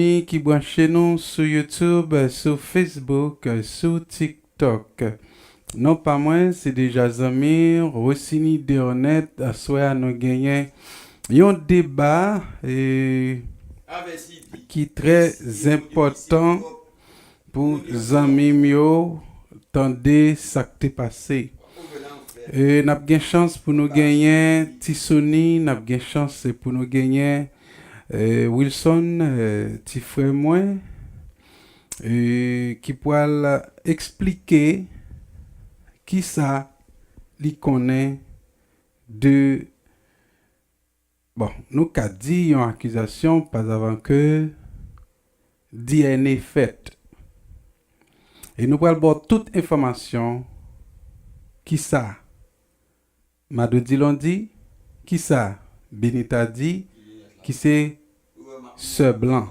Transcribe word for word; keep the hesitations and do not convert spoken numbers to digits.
Ki branche nou sou YouTube, sou Facebook, sou TikTok. Non pa mwen, se deja zanmi Rosiny Deornette. Aswè a, nou genyen yon deba e, ki trè enpòtan pou zanmi m yo tande sa k te pase. E n ap gen chans pou nou genyen Ti Sony, n ap gen chans pou nou genyen e, Wilson, e, ti frè mwen, e, ki pral eksplike kisa li konnen de, bon, nou ka di yon akizasyon pas avan ke D N A fèt. E nou pral ba w tout enfòmasyon kisa Mado Dilon di, kisa Benita di, ki se sè blan.